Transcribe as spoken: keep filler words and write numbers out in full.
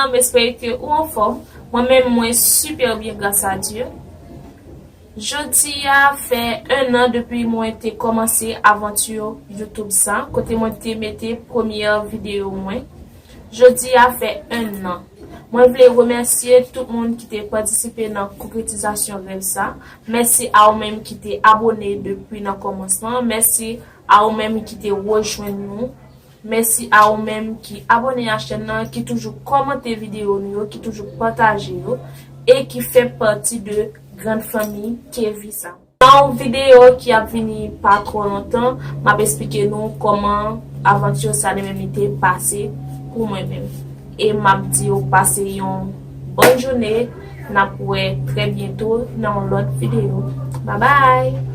M espere ke ou anfòm. Mwen menm, mwen super bien, grâce à Dieu. Jodi a fè un an depi mwen te kòmanse avanti YouTube sa, kote mwen te mete premyè videyo mwen. Jodi a fè un an. Mwen vle remèsye tout moun ki te patisipe nan konkretizasyon rèv sa. Mèsi a ou menm ki te abòne depi nan kòmansman. Mèsi a ou menm ki te rejwenn nou. Mèsi a ou menm ki abòne a chèn nan, ki toujou kòmante videyo nou yo, ki toujou pataje yo, e ki fè pati de grann fanmi Kevie sa. Nan yon videyo ki ap vini pa twò lontan, m ap esplike nou kòman avanti sa li menm li te pase pou mwen menm. E m ap di w pase yon bòn jounen, n ap wè trè byento nan yon lòt videyo. Babay!